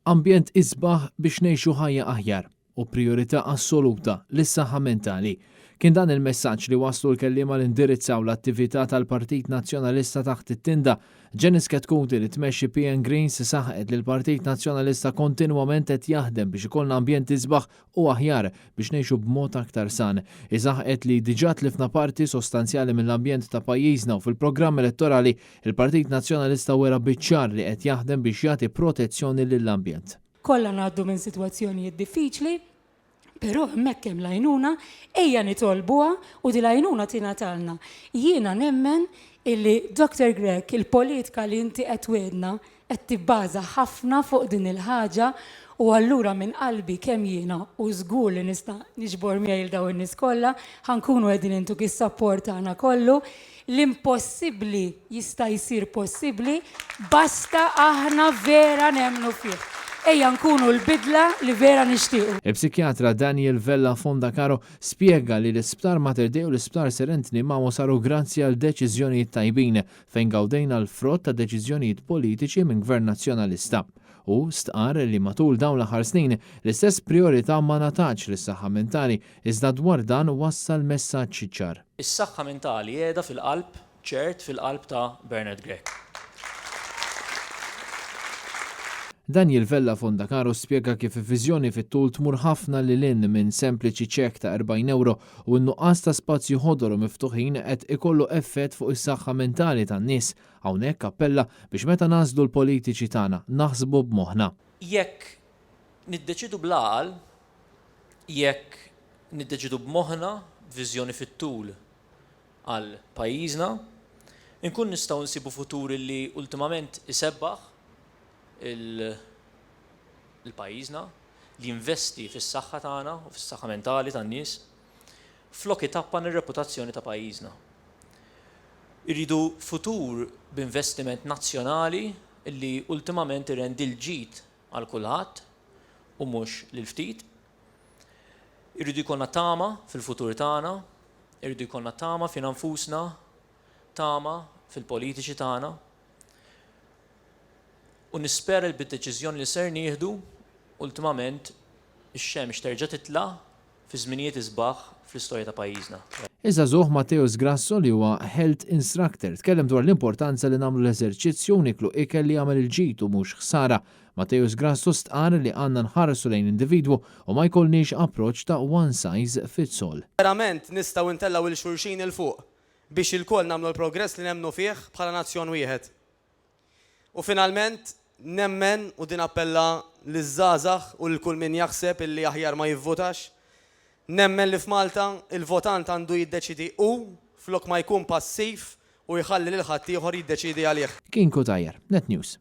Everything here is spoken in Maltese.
Ambjent isbaħ biex ngħixu ħajja aħjar u prijorità assoluta lis-saħħa mentali. Kien dan il-messaġġ li wasslu l-kelliema li indirizzaw l-attività tal-Partit Nazzjonalista taħt it-tinda. Janice Chetcuti li tmexxi PN Greens saħqet li l-Partit Nazzjonalista kontinwament qed jaħdem biex ikollna ambjent isbaħ u aħjar biex ngħixu b'mod aktar san. Hi saħqet li diġà tlifna parti sostanzjali mill-ambjent ta' pajjiżna u fil-programm elettorali il-Partit Nazzjonalista wera biċ-ċar li qed jaħdem biex jagħti protezzjoni lill-ambjent. Kollha ngħaddu minn sitwazzjonijiet diffiċli, però hemmhekk hemm l-għajnuna, ejja nitolbuha u din l-għajnuna tingħatalna. Jiena nemmen illi Doctor Grech il-politika li inti qed twegħdna qed tibbaża ħafna fuq din il-ħaġa u allura minn qalbi kemm jiena u żgur li nista' niġbor miegħi 'l dawn in-nies kollha, ħa nkunu qegħdin intuk is-sapport tagħna kollu. L-impossibbli jista' jsir possibbli basta aħna vera nemmnu fih. Ejja nkunu l-bidla li vera nixtiequ. Il-psikjatra Daniel Vella Fondacaro spjega li l-Isptar Mater Dei u l-Isptar Sir Anthony Mamo saru grazzi għal deċiżjonijiet tajbin fejn gawdejna l-frott ta' deċiżjonijiet politiċi minn Gvern Nazzjonalista. Hu stqarr li matul dawn l-aħħar snin, l-istess prijorità ma ngħatatx lis-saħħa mentali, iżda dwar dan wassal messaġġ ċar. Is-saħħa mentali qiegħda fil-qalb, ċert fil-qalb ta' Bernard Grech. Daniel Vella Fondacaro spjega kif viżjoni fit-tul tmur ħafna lil hinn minn sempliċi ċekk ta' 40 ewro u n-nuqqas ta' spazji ħodor u miftuħin qed ikollu effett fuq is-saħħa mentali tan-nies. Hawnhekk appella biex meta nagħżlu l-politiċi tagħna, naħsbu b'moħħna. Jekk niddeċiedu bl-għaqal, jekk niddeċiedu b'moħħna, b'viżjoni fit-tul għal pajjiżna, inkun nistgħu nsibu futur li ultimament isebbaħ 'il pajjiżna. li jinvesti fis-saħħa tagħna u fis-saħħa mentali tan-nies, flok itappan ir-reputazzjoni ta' pajjiżna. Irridu futur b'investiment nazzjonali li ultimament irendi l-ġid għal kulħadd u mhux lil ftit. Irridu jkollna tama fil-futur tagħna, irridu jkollna tama fina nfusna, tama fil-politiċi tagħna. U nispera li bid-deċiżjoni li ser nieħdu, ultimament ix-xemx terġa' titla' fi żminijiet isbaħ fl-istorja ta' pajjiżna. Iż-żagħżugħ Matteus Grasso li huwa Health Instructor tkellem dwar l-importanza li nagħmlu l-eżerċizzju u nieklu ikel li jagħmel il-ġid u mhux ħsara. Matteus Grasso stqarr li għandna nħarsu lejn individwu u ma jkollniex approċċ ta' one size fits all. Verament nistgħu ntellgħu 'l xulxin 'il fuq biex ilkoll nagħmlu l-progress li nemmnu fih bħala nazzjon wieħed. U finalment, nemmen, u din appella liż-żgħażagħ u lil kull min jaħseb illi aħjar ma jivvutax, nemmen li f'Malta il-votant għandu jiddeċiedi hu flok ma jkun passiv u jħalli lil ħaddieħor jiddeċiedi għalih. Kien Cutajar, Net News.